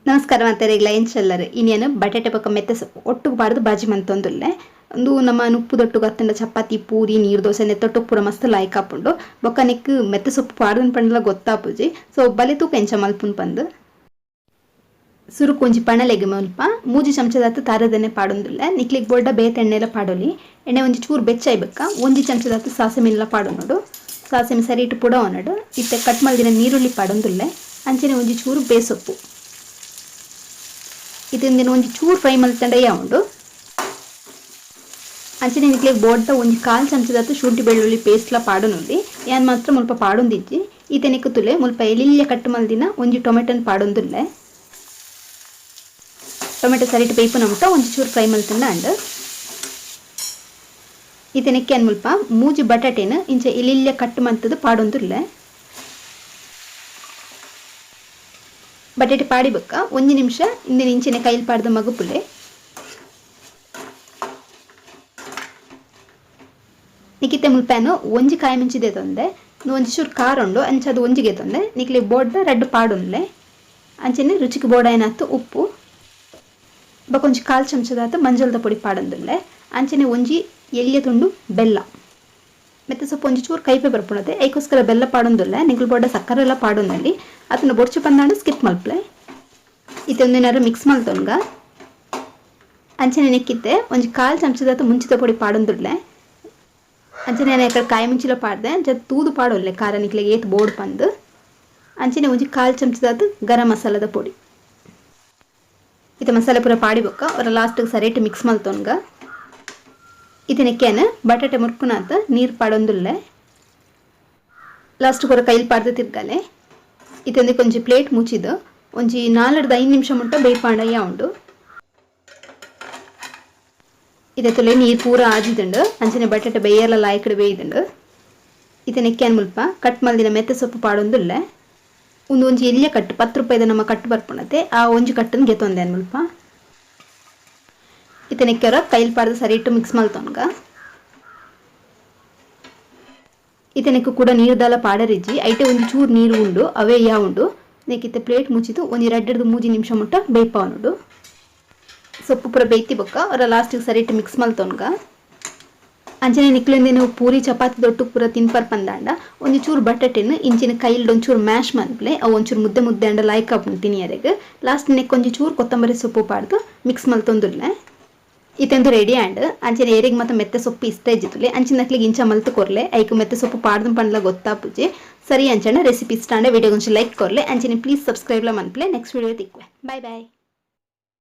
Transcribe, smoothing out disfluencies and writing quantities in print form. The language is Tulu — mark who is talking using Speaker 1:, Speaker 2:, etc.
Speaker 1: ನಮಸ್ಕಾರ ಮಾತೆರೆಗ್ಲ ಎಂಚಲ್ಲರ್ ಇನಿಯನ್ ಬಟಾಟೆ ಬೊಕ್ಕ ಮೆತ್ತೆ ಸೊಪ್ಪು ಒಟ್ಟುಗು ಪಾಡ್ದು ಬಾಜಿ ಮಂತೊಂದುಲ್ಲೆ. ಉಂದು ನಮ್ಮ ನುಪ್ಪುದೊಟ್ಟುಗು ಅತ್ತಂಡ ಚಪಾತಿ, ಪೂರಿ, ನೀರು ದೋಸೆ ನೆತ್ತೊಟ್ಟುಗು ಪೂರ ಮಸ್ತ್ ಲಾಯ್ಕ್ ಆಪುಂಡು. ಬೊಕ್ಕ ನೆಕ್ಕ್ ಮೆತ್ತೆ ಸೊಪ್ಪು ಪಾಡ್ದನ್ ಪಂಡಲ ಗೊತ್ತಾಪುಜಿ. ಸೊ ಬಲೆ ತೂಕ ಎಂಚ ಮಲ್ಪುನು ಪಂದ್. ಸುರುಕು ಒಂಜಿ ಪಣಲೆಗ್ ಮುಲ್ಪ ಮೂಜಿ ಚಮಚದಾತ್ ತಾರದೆಣ್ಣೆ ಪಾಡೊಂದುಲ್ಲೆ. ನಿಕ್ಲೆಗ್ ಬೋಡ ಬೇತೆ ಎಣ್ಣೆಲ ಪಾಡೊಲಿ. ಎಣ್ಣೆ ಒಂಜಿ ಚೂರು ಬೆಚ್ಚ ಆಯಿ ಬೊಕ್ಕ ಒಂಜಿ ಚಮಚದಾತ್ ಸಾಸೆಮಿನ್ಲ ಪಾಡೊನೊಡು. ಸಾಸೆಮಿ ಸರಿಟ್ ಪುಡವೊನೊಡು. ಇತ್ತೆ ಕಟ್ ಮಲ್ದಿನ ನೀರುಳ್ಳಿ ಪಾಡೊಂದುಲ್ಲೆ. ಅಂಚನೆ ಒಂಜಿ ಚೂರು ಬೇಸೊಪ್ಪು. ಇತ್ತೆ ಒಂಜಿ ಚೂರು ಫ್ರೈ ಮಲ್ತಂಡ ಉಂಡು. ಅಂಚನೆ ನಿಕ್ಲೆಗ್ ಬೋಡ್ದ ಒಂಜಿ ಕಾಲ್ ಚಮಚದಾತ್ ಶುಂಠಿ ಬೆಳ್ಳುಳ್ಳಿ ಪೇಸ್ಟ್ಲ ಪಾಡೊನೊಲಿ. ಯಾನ್ ಮಾತ್ರ ಮುಲ್ಪ ಪಾಡೊಂದಿಜ್ಜಿ. ಇತ್ತೆ ನೆಕ್ಕ್ ತುಲೆ ಮುಲ್ಪ ಎಲಿಲ್ಯ ಕಟ್ ಮಲ್ದಿನ ಒಂಜಿ ಟೊಮೆಟೊನ್ ಪಾಡೊಂದುಲ್ಲೆ. ಟೊಮೆಟೊ ಸರಿಟ್ ಬೇಯ್ಪುನ ಮುಟ್ಟ ಒಂಜಿ ಚೂರು ಫ್ರೈ ಮಲ್ತಂಡ ಆಂಡ್. ಇತ್ತೆ ನೆಕ್ಕೆ ಯಾನ್ ಮುಲ್ಪ ಮೂಜಿ ಬಟಾಟೆನ್ ಇಂಚ ಎಲಿಲ್ಯ ಕಟ್ ಮಲ್ತುದು ಪಾಡೊಂದುಲ್ಲೆ. ಬಟಾಟೆ ಪಾಡಿ ಬೊಕ್ಕ ಒಂಜಿ ನಿಮಿಷ ಇಂದೆನ್ ಇಂಚನೆ ಕೈಲ್ ಪಾಡ್ದ್ ಮಗುಪುಲೆ. ನಿಕಿತೆ ಮುಲ್ಪೇನು ಒಂಜಿ ಕಾಯಿ ಮುಂಚಿ ದೆತೊಂದೆ. ಒಂಜಿ ಚೂರು ಖಾರ ಉಂಡು ಅಂಚ ಅದು ಒಂಜಿ ಗೆತೊಂದೆ. ನಿಕ್ಲೆ ಬೋಡ್ಡ ರಡ್ಡ್ ಪಾಡೊನ್ಲೆ. ಅಂಚನೆ ರುಚಿಗೆ ಬೋಡಾಯಿನಾತ್ ಉಪ್ಪು ಬೊಕ್ಕ ಒಂಜಿ ಕಾಲ್ ಚಮಚದಾತ್ ಮಂಜಲ್ದ ಪೊಡಿ ಪಾಡೊಂದುಲ್ಲೆ. ಅಂಚನೆ ಒಂಜಿ ಎಲ್ಯ ತುಂಡು ಬೆಲ್ಲ. ಮೆತ್ತೆ ಸೊಪ್ಪು ಒಂಜಿ ಚೂರು ಕೈಪೆ ಬರ್ಪುಂಡತೆ ಐಕೋಸ್ಕರ ಬೆಲ್ಲ ಪಾಡೊಂದುಲ್ಲೆ. ನಿಕ್ಲ್ ಬೋಡ ಸಕ್ಕರೆ ಎಲ್ಲ ಪಾಡೊಂದಲ್ಲಿ. ಅತನ ಬೊಡ್ಚಿ ಪಂದಾಂಡ ಸ್ಕಿಪ್ ಮಲ್ಪಲೆ. ಇತ್ತೆ ಒಂದೇನಾರು ಮಿಕ್ಸ್ ಮಲ್ತೊನ್ಗ. ಅಂಚನೆ ನೆಕ್ಕಿತ್ತೆ ಒಂಜಿ ಕಾಲ್ ಚಮಚದಾತ್ ಮುಂಚಿದ ಪೊಡಿ ಪಾಡೊಂದುಲ್ಲೆ. ಅಂಚನೆ ಯಾನ್ ಕಾಯಿ ಮುಂಚಿಲ ಪಾಡ್ದೆ. ಅಂಚ ತೂದು ಪಾಡೊಲ್ಲೆ ಖಾರ ನಿಕ್ಲೆಗ್ ಏತ್ ಬೋಡು ಪಂದ್. ಅಂಚನೆ ಒಂಜಿ ಕಾಲ್ ಚಮಚದಾತ್ ಗರಂ ಮಸಾಲದ ಪೊಡಿ. ಇತ್ತೆ ಮಸಾಲೆ ಪೂರ ಪಾಡಿ ಬೊಕ್ಕ ಒರ ಲಾಸ್ಟ್ ಸರಿಟ್ ಮಿಕ್ಸ್ ಮಲ್ತೊನ್ಗ. ಇತ್ತೆ ನೆಕ್ಕೆನ್ ಬಟಾಟೆ ಮುರ್ಕುನಾತ್ ನೀರು ಪಾಡೊಂದುಲ್ಲೆ. ಲಾಸ್ಟ್ ಪೂರ ಕೈಲ್ ಪಾಡ್ದು ತಿರ್ಗಲೆ. ಇತ್ತೆ ಒಂಜಿ ಒಂಜಿ ಪ್ಲೇಟ್ ಮುಚ್ಚಿದ್ ಒಂಜಿ 4-5 ನಿಮಿಷ ಮುಟ್ಟ ಬೇಯ್ಪಾಂಡಯ್ಯ ಉಂಡು. ಇತ್ತೆ ತುಲೆ ನೀರು ಪೂರ ಆಜಿದುಂಡು. ಅಂಚನೆ ಬಟಾಟೆ ಬೇಯರ್ಲ ಲಾಯ್ಕಡ್ ಬೇಯ್ದುಂಡು. ಇತ್ತೆ ನೆಕ್ಕೆನ್ ಮುಲ್ಪ ಕಟ್ ಮಲ್ದಿನ ಮೆತ್ತೆ ಸೊಪ್ಪು ಪಾಡೊಂದುಲ್ಲೆ. ಉಂದು ಒಂಜಿ ಎಲ್ಯ ಕಟ್ಟು 10 ರೂಪಾಯಿದ ನಮ್ಮ ಕಟ್ಟು ಬರ್ಪುಂಡತೆ ಆ ಒಂಜಿ ಕಟ್ಟನ್ ಗೆತೊಂದೆ ಮುಲ್ಪ. ಇತ್ತೆ ನೆಕ್ಕೆರ ಕೈಲ್ ಪಾಡ್ದು ಸರಿಟ್ ಮಿಕ್ಸ್ ಮಲ್ತೊನ್ಗ. ಇತ್ತೆ ನೆಕ್ಕು ಕೂಡ ನೀರು ದಾಲ ಪಾಡರಿಜ್ಜಿ. ಐಟೆ ಒಂಜಿ ಚೂರು ನೀರು ಉಂಡು ಅವೇ ಯಾ ಉಂಡು. ನೆಕ್ಕಿತ್ತೆ ಪ್ಲೇಟ್ ಮುಚ್ಚಿದು ಒಂಜಿ 2-3 ನಿಮಿಷ ಮುಟ್ಟ ಬೇಯ್ಪಾವನುಡು. ಸೊಪ್ಪು ಪೂರ ಬೇಯ್ತಿ ಬೊಕ್ಕ ಅವರ ಲಾಸ್ಟಿಗೆ ಸರಿಟ್ ಮಿಕ್ಸ್ ಮಲ್ತೊನ್ಗ. ಅಂಚನೆ ನಿಕ್ಲೆಂದೇನು ಪೂರಿ ಚಪಾತಿ ದೊಟ್ಟು ಪೂರ ತಿನ್ಪರ್ ಪಂದಾಂಡ ಒಂಜಿ ಚೂರು ಬಟಾಟೆನ್ ಇಂಚಿನ ಕೈಲ್ಡ್ ಒಂಚೂರು ಮ್ಯಾಶ್ ಮನ್ಪಲೆ. ಅವು ಒಂಚೂರು ಮುದ್ದೆ ಮುದ್ದೆ ಅಂಡ ಲಾಯ್ಕ್ ಆಪುಂಡು ತಿನಿಯರೆಗ್. ಲಾಸ್ಟ್ ನೆಕ್ ಒಂಜಿ ಚೂರು ಕೊತ್ತಂಬರಿ ಸೊಪ್ಪು ಪಾಡ್ದು ಮಿಕ್ಸ್ ಮಲ್ತೊಂದುಲ್ಲೆ. ಇತ್ತೆಂದು ರೆಡಿ ಆಂಡ್. ಅಂಚನೆ ಏರೆಗ್ ಮಾತ ಮೆತ್ತೆ ಸೊಪ್ಪು ಇಷ್ಟ ಇಜ್ಜಿತ್ತುಲೆ ಅಂಚಿನಕ್ಲೆಗ್ ಇಂಚ ಮಲ್ತ್ ಕೊರ್ಲೆ. ಐಕ್ ಮೆತ್ತೆ ಸೊಪ್ಪು ಪಾಡ್ದು ಪಂಡ್ಲ ಗೊತ್ತಾಪುಜಿ. ಸರಿ ಅಂಚನೆ ರೆಸಿಪಿ ಇಷ್ಟ ಆಂಡ ವಿಡಿಯೋ ಒಂಜಿ ಲೈಕ್ ಕೊರ್ಲೆ. ಅಂಚನೆ ಪ್ಲೀಸ್ ಸಬ್ಸ್ಕ್ರೈಬ್ ಲ ಮನ್ಪಲೆ. ನೆಕ್ಸ್ಟ್ ವಿಡಿಯೋ ತಿಕ್ಕುವೆ. Bye boy.